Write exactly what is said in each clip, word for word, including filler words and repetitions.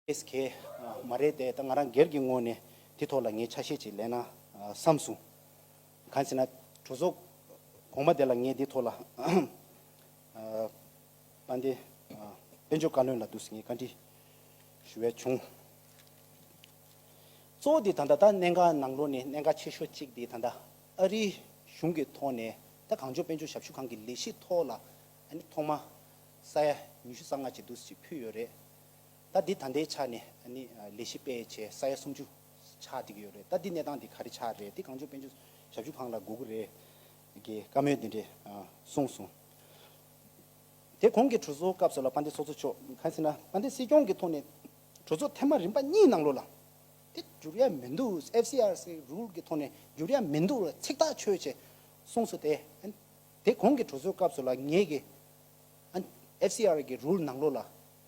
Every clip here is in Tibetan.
ཨེས་ཀེ་མ་རེད་དེ། ད་ང་རང་སྒེར་གྱི་ངོས་ནས་དེ་ཐོག་ལ་ངས་ཆ་ཤས་ཅིག་ལེན་ན་བསམ་སོང་། གང་ཟེར་ན་གྲོས་ཚོགས་གོང་མ་དེ་ལ་ངས་དེ་ཐོག་ལ་དཔལ་ལྡན་དཔལ་འབྱོར་བཀའ་བློན་ལ་འདུག་སེ་ངས་བཀའ་འདྲི་ཞུ་བའི་བྱུང་། གཙོ་བོ་དེ་ད་ལྟ་ད་གནད་འགག་ནང་ལོགས་ནས་གནད་འགག་ཆེ་ཤོས་གཅིག་དེ་ད་ལྟ་ཨ་རིའི་གཞུང་གི་ཐོག་ནས་ད་གངས་ལྗོངས་དཔལ་འབྱོར་ཞབས་ཞུ་ཁང་གི་ལས་གཞི་ཐོག་ལ་ཨ་ནི་ཐོག་མ་ས་ཡ་ཉི་ཤུ་རྩ་ལྔ་ཅིག་འདུག་སེ་ཕུལ་ཡོད་རེད། ད་འདི་ད་ལྟའི་ཆ་ནས་ཨ་ནི་ལས་གཞི་སྤེལ་བྱས་ས་ཡ་སུམ་ཅུ་ཆགས་བསྡད་ཀྱི་ཡོད་རེད། ད་འདི་གནས་སྟངས་འདི་ག་རེ་ཆགས་རེད། འདི་གངས་ལྗོངས་དཔལ་འབྱོར་ཞབས་ཞུ་ཁང་ལ་དགོས་ཀྱི་རེད་ཀྱི་བཀའ་མོལ་འདི་འདྲས་གསུངས་སོང་། དེ་གོང་གི་གྲོས་ཚོགས་སྐབས་སུ་ལ་དཔལ་ལྡན་ཚོགས་གཙོ་མཆོག་གང་ཟེར་ན་དཔལ་ལྡན་སྲིད་སྐྱོང་གི་ཐོག་ནས་གྲོས་ཚོགས་ཐེངས་མ་རིམ་པ་གཉིས་ནང་ལོགས་ལ་དེ་འགྱུར་ཡ་མི་འདུག་ཨེཕ་སི་ཨར་སི་རུལ་གྱི་ཐོག་ནས་འགྱུར་ཡ་མི་འདུག་ལ་ཚིག་ཐག་ཆོད་བྱས་གསུངས་སོང་། དེ་དེ་གོང་གི་གྲོས་ཚོགས་སྐབས་སུ་ལ་ངས་ཀྱི་ཨེཕ་སི་ཨར་གྱི་རུལ་ནང་ལོགས་ལ་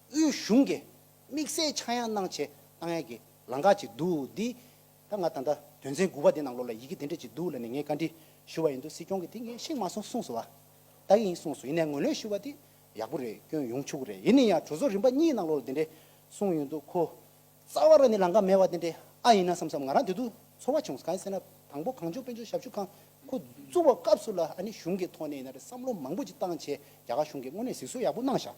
དབུས་གཞུང་གི་དམིགས་བསལ་ཆག་ཡང་གནང་བྱས་བཏང་ཡ་གི་ལམ་ཁ་ཅིག་འདུག་འདི། ད་ང་ད་ལྟ་དོན་ཚན་དགུ་པ་དེ་ནང་ལོགས་ལ་ཡི་གེ་དེ་འདྲ་ཅིག་འདུག་ལབ་ནས་ངས་བཀའ་འདྲི་ཞུ་བ་ཡིན་དུས་སྲིད་སྐྱོང་གིས་དེ་ངས་ཤེས་མ་སོང་གསུངས་སོང་བ། ད་གིན་གསུངས་སོང་། ཡིན་ནའི་ངོས་ལེན་ཞུ་བ་དེ་ཡག་པོ་རེད། སྐྱོན་ཡོང་ཆོག་གི་རེད། ཡིན་ན་ཡང་གྲོས་ཚོགས་རིམ་པ་གཉིས་ནང་ལོགས་ལ་དེ་འདྲ་གསུངས་ཡོང་དུས་ཁོ་རྩ་བ་ར་ནས་ལམ་ཁ་མེད་པ་དེ་འདྲ་ཨ་ཡིན་ན་བསམ་བསམ་ང་རང་དེ་དུས་ཚོར་བ་བྱུང་། གང་ཡིན་ཟེར་ན་དང་པོ་གངས་ལྗོངས་དཔལ་འབྱོར་ཞབས་ཞུ་ཁང་ཁོ་བཙུགས་པ་སྐབས་སུ་ལ་ཨ་ནི་གཞུང་གི་ཐོག་ནས་ཡིན་ན་རེད་བསམ་བློ་མང་པོ་ཅིག་བཏང་བྱས་རྒྱ་གར་གཞུང་གིས་དངོས་གནས་གཟིགས་ཚོར་ཡག་པོ་གནང་བཞག་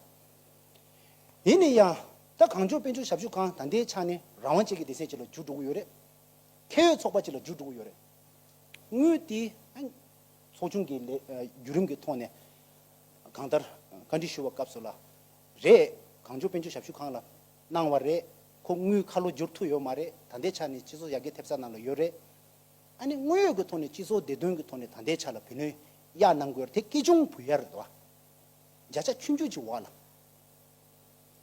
ཡིན་ན་ཡང་ད་གངས་ལྗོངས་དཔལ་འབྱོར་ཞབས་ཞུ་ཁང་ད་ལྟའི་ཆ་ནས་རང་དབང་ཅན་གྱི་སྡེ་ཚན་ཅིག་ལ་འགྱུར་འགྲོ་གི་ཡོད་རེད། ཁེ་ཡོད་ཚོགས་པ་ཅིག་ལ་འགྱུར་འགྲོ་གི་ཡོད་རེད། དངུལ་དེ་ཚོགས་ཆུང་གི་ལས་བརྒྱུད་རིམ་གྱི་ཐོག་ནས་གང་ལྟར་བཀའ་འདྲི་ཞུ་བ་སྐབས་སུ་ལ་རེད། གངས་ལྗོངས་དཔལ་འབྱོར་ཞབས་ཞུ་ཁང་ལ་གནང་བ་རེད། ཁོ་དངུལ་ཁ་ལོ་བསྒྱུར་ཐུབ་ཡོད་མ་རེད། ད་ལྟའི་ཆ་ནས་སྤྱི་ཚོགས་ཡར་རྒྱས་ཐེབས་རྩ་ནང་ལ་ཡོད་རེད། ཨ་ནི་དངོས་ཡོད་ཀྱི་ཐོག་ནས་སྤྱི་ཚོགས་བདེ་དོན་གྱི་ཐོག་ནས་ད་ལྟའི་ཆ་ལ་བུ་ལོན་གཡར་གནང་དགོས་རེད། དེ་སྐྱིད་ཆུང་བུ་ཡར་རེད་དོ། བརྒྱ་ཆ་ཆུང་ཆུང་ཅིག་འོག་ལ།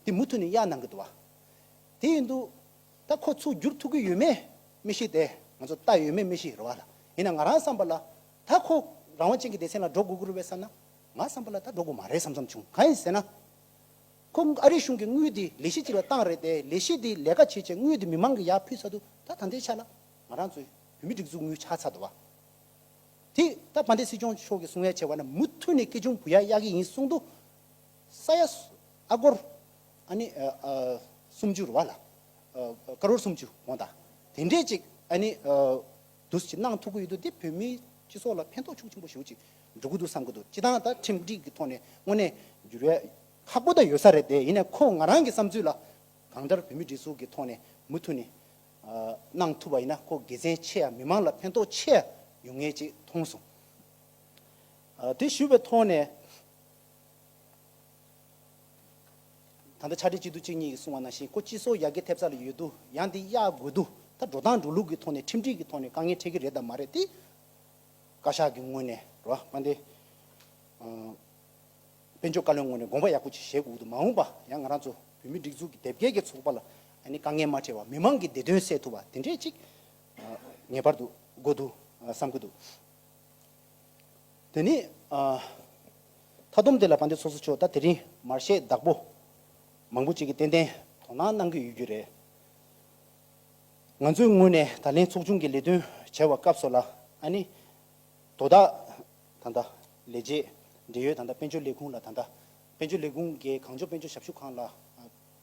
དེ་མུ་མཐུད་ནས་གཡར་གནང་གི་འདུག་བ། དེ་ཡིན་དུས་ད་ཁོ་ཚུར་བསྒྱུར་ཐུབ་ཀྱི་ཡོད་མེད་མི་ཤེས་ཏེ། ང་ཚོ་ལྟ་ཡོད་མེད་མི་ཤེས་རེད་བ་ལ། ཡིན་ན་ང་རང་བསམ་པ་ལ་ད་ཁོ་རང་དབང་ཅན་གྱི་སྡེ་ཚན་ལ་འགྲོ་དགོས་ཀྱི་རེད་པས་བསམ་ན། ང་བསམ་པ་ལ་ད་འགྲོ་དགོས་མ་རེད་བསམ་བསམ་བྱུང་། གང་ཡིན་ཟེར་ན། ཁོ་ཨ་རིའི་གཞུང་གི་དངུལ་དེ་ལས་གཞི་གཅིག་ལ་བཏང་རེད་དེ། ལས་གཞི་དེ་ལས་ཀ་བྱེད་བྱས་དངུལ་དེ་མི་མང་གི་ཡར་ཕུལ་ཚར་དུས་ད་ད་ལྟའི་ཆ་ལ་ང་རང་ཚོའི་བོད་མིའི་སྒྲིག་འཛུགས་དངུལ་ཆག་ཚར་འདུག་བ། དེ་ད་དཔལ་ལྡན་སྲིད་སྐྱོང་མཆོག་གིས་གསུང་ཡ་བྱས་པ་ན་མུ་མཐུད་ནས་སྐྱིད་ཆུང་བུ་ཡར་གཡར་གྱི་ཡིན་གསུངས་དུས། ས་ཡ་ཨ་སྒོར་ཨ་ནི་ཨ་ཨ་སུམ་ཅུ་རེད་བ་ལ། ཨ་ཀ་རོར་སུམ་ཅུ་འོང་ད། དེ་འདྲས་ཅིག་ཨ་ནི་ཨ་འདུག་སེ་གནང་ཐུབ་ཀྱི་ཡོད་དུས་དེ་བོད་མིའི་སྤྱི་ཚོགས་ལ་ཕན་ཐོགས་ཤུགས་ཆེན་པོ་ཞེ་པོ་ཅིག་འགྲོ་གི་འདུག་བསམ་གྱི་འདུག་སྤྱིར་བཏང་ད་ཁྲིམས་སྒྲིག་གི་ཐོག་ནས་དངོས་གནས་འགྱུར་བའི་ཁག་པོ་ད་ཡོད་ས་རེད་དེ། ཡིན་ནའི་ཁོ་ང་རང་གི་བསམ་ཚུལ་ལ་གང་ལྟར་བོད་མིའི་སྒྲིག་འཛུགས་ཀྱི་ཐོག་ནས་མུ་མཐུད་ནས་ཨ་གནང་ཐུབ་པ་ཡིན་ན་ཁོ་དགེ་མཚན་ཆེ་ཡ། མི་མང་ལ་ཕན་ཐོགས་ཆེ་ཡ་ཡོང་ངེས་ཅིག་མཐོང་སོང་། ཨ་དེ་ཞུས་པའི་ཐོག་ནས་ད་ལྟ་ཕྱག་སྦྲེལ་སྤྱི་འཐུས་གཅིག་གཉིས་ཀྱིས་གསུངས་པ་ནང་བཞིན་ཁོ་སྤྱི་ཚོགས་ཡར་རྒྱས་ཐེབས་རྩ་ལ་ཡོད་དུས་ཡང་འདི་གཡར་དགོས་དུས་ད་འགྲོ་སྟངས་འགྲོ་ལུགས་ཀྱི་ཐོག་ནས་ཁྲིམས་སྒྲིག་གི་ཐོག་ནས་དཀའ་ངལ་འཕྲད་ཀྱི་རེད་དམ་མ་རེད་དེ། བཀའ་ཤག་གི་ངོས་ནས་རེད་བ། དཔལ་ལྡན་ཨ་དཔལ་འབྱོར་བཀའ་བློན་ངོས་ནས་དགོངས་པ་ཡག་པོ་ཅིག་བཞེས་དགོས་འདུག་མ་འོངས་པ་ཡང་ང་རང་ཚོ་བོད་མིའི་སྒྲིག་འཛུགས་ཀྱི་དེབ་སྐྱེལ་གྱི་ཚོགས་པ་ལ་ཨ་ནི་དཀའ་ངལ་མ་འཕྲད་པ། མི་མང་གི་བདེ་དོན་གསལ་ཐུབ་པ་དེ་འདྲས་ཅིག་ཨ་ངེས་པར་དུ་དགོས་འདུག་བསམ་གྱི་འདུག་དེ་ནས་ཨ་མཐའ་སྡོམ་དེ་ལ་དཔལ་ལྡན་ཚོགས་གཙོ་མཆོག་ད་དེ་རིང་མར་ཤེས་བདག་པོ་མང་པོ་ཅིག་གིས་ཏན་ཏན་དོ་སྣང་གནང་གི་ཡོད་རྒྱུ་རེད། ང་ཚོའི་ངོས་ནས་ད་ལན་ཚོགས་ཆུང་གི་ལས་དོན་བྱེད་པའི་སྐབས་སུ་ལ་ཨ་ནི་དོ་བདག་ད་ལྟ་ལས་བྱེད་འབྲེལ་ཡོད་ད་ལྟ་དཔལ་འབྱོར་ལས་ཁུངས་ལ་ད་ལྟ་དཔལ་འབྱོར་ལས་ཁུངས་ཀྱི་གངས་ལྗོངས་དཔལ་འབྱོར་ཞབས་ཞུ་ཁང་ལ་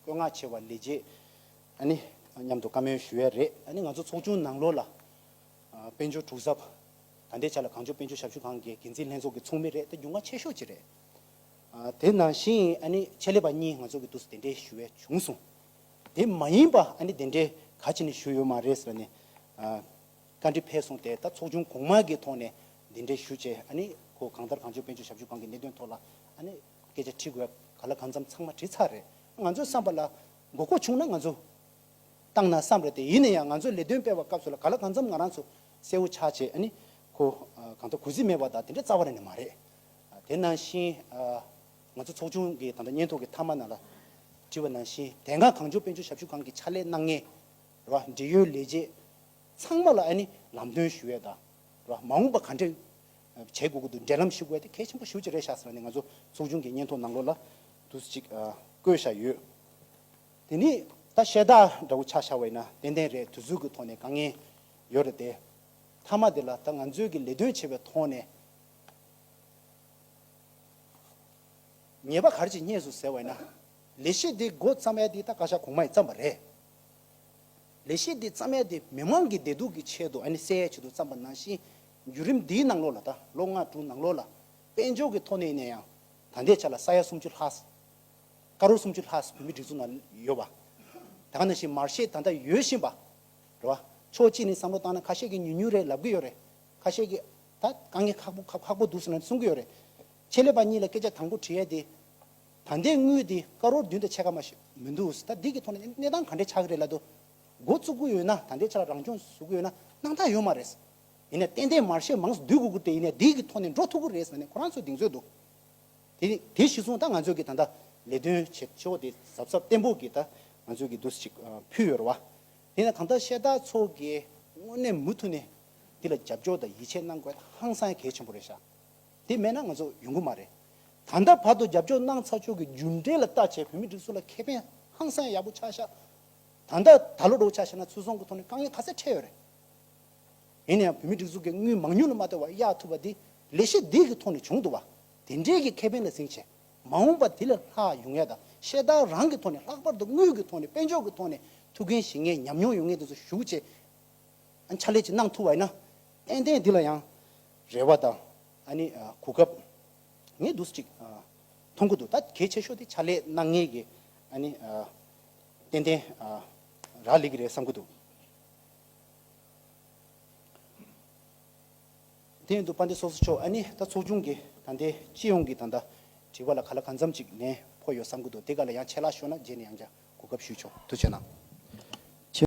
བསྐོ་མངགས་བྱས་པ་ལས་བྱེད་ཨ་ནི་མཉམ་དུ་བཀའ་མོལ་ཞུ་ཡ་རེད། ཨ་ནི་ང་ཚོ་ཚོགས་ཆུང་ནང་ལོགས་ལ་དཔལ་འབྱོར་དྲུག་ཟབ། ད་ལྟའི་ཆ་ལ་གངས་ལྗོངས་དཔལ་འབྱོར་ཞབས་ཞུ་ཁང་གི་འགན་འཛིན་ལྷན་ཚོགས་ཀྱི་ཚོགས་མི་རེད། དེ་རྒྱུན་ཁ་ཆེ་ཤོས་ཅིག་རེད། ཨ་དེ་ནང་བཞིན་ཨ་ནི་ཆེད་ལས་པ་གཉིས་ང་ཚོ་གི་འདུག་སེ་དེ་འདྲའི་ཞུ་བའི་བྱུང་སོང་། དེ་མ་ཡིན་པ་ཨ་ནི་དེ་འདྲའི་ག་ཅི་ནས་ཞུ་ཡོད་མ་རེད་ཟེར་ནས་ཨ་བཀའ་འདྲི་ཕེབས་སོང་སྟེ། ད་ཚོགས་ཆུང་གོང་མ་གི་ཐོག་ནས་འདི་འདྲའི་ཞུ་བྱས་ཨ་ནི་ཁོ་གང་ལྟར་གངས་ལྗོངས་དཔལ་འབྱོར་ཞབས་ཞུ་ཁང་གི་གནད་དོན་ཐོག་ལ་ཨ་ནི་སྐད་ཆ་དྲི་དགོས་ག་ལ་གང་འཚམ་ཚང་མ་དྲི་ཚར་རེད། ང་ཚོའི་བསམ་པ་ལ་དགོས་མཁོ་བྱུང་ན་ང་ཚོ་བཏང་ན་བསམ་རེད་དེ། ཡིན་ན་ཡང་ང་ཚོས་ལས་དོན་སྤེལ་བའི་སྐབས་སུ་ལ་ག་ལ་གང་འཚམ་ང་རང་ཚོ་གསལ་བོ་ཆགས་བྱས་ཨ་ནི་ཁོ་ཨ་གང་ལྟར་གུས་བརྩི་མེད་པ་དང་དེ་འདྲ་རྩ་བ་རེ་ནས་མ་རེད། ཨ་དེ་ནང་བཞིན་ཨ་ང་ཚོ་ཚོགས་ཆུང་གི་ད་ལྟ་སྙན་ཐོ་གི་མཐའ་མ་ནང་ལ་བྲིས་པ་ནང་བཞིན་དེ་སྔ་གངས་ལྗོངས་དཔལ་འབྱོར་ཞབས་ཞུ་ཁང་གི་ཕྱག་ལས་གནང་མཁན་རེད་བ། འབྲེལ་ཡོད་ལས་བྱེད་ཚང་མ་ལ་ཨ་ནི་ལམ་སྟོན་ཞུ་ཡས་དང་རེད་བ། མ་འོངས་པ་ག་འདྲ་བྱེད་དགོས་ཀྱི་འདུག་འབྲེལ་ལམ་ཞུ་དགོས་ཡས་དེ་གལ་ཆེན་པོ་ཞེ་པོ་ཅིག་རེད་ཤག་ཟེར་ནས་ང་ཚོ་ཚོགས་ཆུང་གི་སྙན་ཐོ་ནང་ལོགས་ལ་འདུག་སེ་ཅིག་ཨ་བཀོད་བཞག་ཡོད། དེ་ནི་ད་ཤ་སྟག་འདྲ་བོ་ཆ་བཞག་པ་ཡིན་ན་ཏན་ཏན་རེད། དུས་ཚོད་ཀྱི་ཐོག་ནས་དཀའ་ངལ་ཡོད་རེད་དེ། མཐའ་མ་དེ་ལ་ད་ང་ཚོའི་གི་ལས་དོན་བྱེད་པའི་ཐོག་ནས་ཉེས་པ་ག་རེ་ཅིག་རྙེད་སོང་ཟེར་བ་ཡིན་ན། ལས་གཞི་འདི་འགོ་བརྩམས་ཡ་འདི་ད་བཀའ་ཤག་གོང་མ་ཡིས་བརྩམས་པ་རེད། ལས་གཞི་འདི་བརྩམས་ཡ་དེ་མི་མང་གི་བདེ་སྡུག་གི་ཆེད་དུ་ཨ་ནི་སེལ་ཡ་ཆེད་དུ་བརྩམས་པ་ནང་བཞིན། བརྒྱུད་རིམ་འདིའི་ནང་ལོགས་ལ། ད་ལོ་ལྔ་དྲུག་ནང་ལོགས་ལ་དཔལ་འབྱོར་གྱི་ཐོག་ནས་ཡིན་ན་ཡང་ད་ལྟའི་ཆ་ལ་ས་ཡ་སུམ་ཅུ་ལྷག་ཀ་རོར་སུམ་ཅུ་ལྷག་བོད་མིའི་སྒྲིག་འཛུགས་ནང་ཡོད་པ། ད་ག་ནང་བཞིན་མར་ཤེས་ད་ལྟ་ཡོད་བཞིན་པ་རེད་བ། ཕྱོགས་གཅིག་ནས་བསམ་བློ་བཏང་ན་ཁ་ཤས་ཀྱིས་ཉུང་ཉུང་རེད་ལབ་ཀྱི་ཡོད་རེད། ཁ་ཤས་ཀྱིས་ད་དཀའ་ངལ་ཁག་པོ་ཁག་ཁག་པོ་འདུག་ཟེར་ནས་གསུང་གི་ཡོད་རེད། ཆེད་ལས་པ་གཉིས་ལ་སྐད་ཆ་དང་པོ་དྲི་ཡས་དེ། ད་ལྟའི་དངུལ་དེ་ཀ་རོར་བདུན་དང་ཕྱེད་ཀ་མ་ཞིག་མི་འདུག་ད་འདི་གི་ཐོག་ནས་གནས་སྟངས་ག་འདྲས་ཆགས་ཀྱི་རེད་ལབ་དུས། འགོ་བཙུགས་ཀྱི་ཡོད་ན། ད་ལྟའི་ཆ་ལ་རང་སྐྱོང་བཟོ་གི་ཡོད་ན་སྣང་དག་ཡོད་མ་རེད། ཡིན་ནའི་ཏན་ཏན་མར་ཤེས་མང་ཙམ་བསྡུ་དགོས་ཀྱི་རེད། ཡིན་ནའི་འདི་གི་ཐོག་ནས་འགྲོ་ཐུབ་ཀྱི་རེད་ཟེར་ནས་ཁོ་རང་ཚོས་གདེང་ཚོད་འདུག་དེ་དེ་གཞི་བཟུང་ད་ང་ཚོས་ཀྱི་ད་ལྟ་ལས་དོན་བྱེད་ཕྱོགས་དེ་གཟབ་གཟབ་བརྟན་པོ་གི་ད་ང་ཚོས་ཀྱི་འདུག་ཅིག་ཕུལ་ཡོད་རེད་བ། དེ་ནས་གང་ལྟར་ཤེས་རྟག་ཚོ་གིས་དངོས་གནས་མུ་མཐུད་ནས་འདི་ལ་རྒྱབ་སྐྱོར་དང་ཡིད་ཆེས་གནང་དགོས་ད་ཧང་སང་གལ་ཆེན་པོ་རེད་ཤག་དེ་མེད་ན་ང་ཚོ་ཡོང་གི་མ་རེད། ད་ལྟ་བར་དུ་རྒྱབ་སྐྱོར་གནང་ཚར་ཕྱོགས་ཀྱི་རྒྱུ་འབྲས་ལ་བལྟ་བྱས་བོད་མི་སྒྲིག་འཛུགས་ལ་ཁེ་ཕན་ཧང་སང་ཡག་པོ་ཆགས་ཤག་ད་ལྟ་ད་ལོ་འགྲོ་ཆ་བཞག་ན་ཚུལ་བཟང་གི་ཐོག་ནས་དཀའ་ངལ་ག་ཚད་འཕྲད་ཡོད་རེད། ཡིན་ནའང་བོད་མི་སྒྲིག་འཛུགས་ཀྱི་དངུལ་མང་ཉུང་ལ་མ་ལྟོས་པར་གཡར་ཐུབ་པ་འདི་ལས་གཞི་འདི་གི་ཐོག་ནས་བྱུང་འདུག་བ། དེ་འདྲའི་གི་ཁེ་ཕན་ལ་འཛིན་བྱས། མ་འོངས་པ་འདི་ལས་ལྷག་ཡོང་ཡ་དང་ཤེས་རྟག་རང་གི་ཐོག་ནས་ལྷག་པར་དུ་དངུལ་གི་ཐོག་ནས་དཔལ་འབྱོར་གི་ཐོག་ནས་ཐུགས་འགན་བཞེས་མཁན་ཉམས་མྱོང་ཡོད་མཁན་དེ་ཚོ་ཞུགས་བྱས། ཕྱག་ལས་ཅིག་གནང་ཐུབ་པ་ཡིན་ན། ཏན་ཏན་འདི་ལ་ཡང་རེ་བ་དང་ཨ་ནི་གོ་སྐབས་ངས་འདུག་ཅིག་མཐོང་གི་འདུག་ད་གལ་ཆེ་ཤོས་དེ་ཕྱག་ལས་གནང་མཁན་གྱི་ཨ་ནི་ཏན་ཏན་རག་ལས་ཀྱི་རེད་བསམ་གྱི་འདུག་དེ་ཡིན་དུས་དཔལ་ལྡན་ཚོགས་གཙོ་མཆོག་ཨ་ནི་ད་ཚོགས་ཆུང་གི་ད་ལྟའི་སྤྱི་ཡོངས་ཀྱི་ད་ལྟ་དྲི་བ་ལ་ག་ལ་གང་འཚམ་ཅིག་ལན་ཕོག་ཡོད་བསམ་གྱི་འདུག་དེ་ག་ལ་ཡང་ཆད་ལྷག་ཤོར་ན་རྗེས་ནས་ཡང་བསྐྱར་གོ་སྐབས་ཞུས་ཆོག་ཐུགས་རྗེ་གནང་།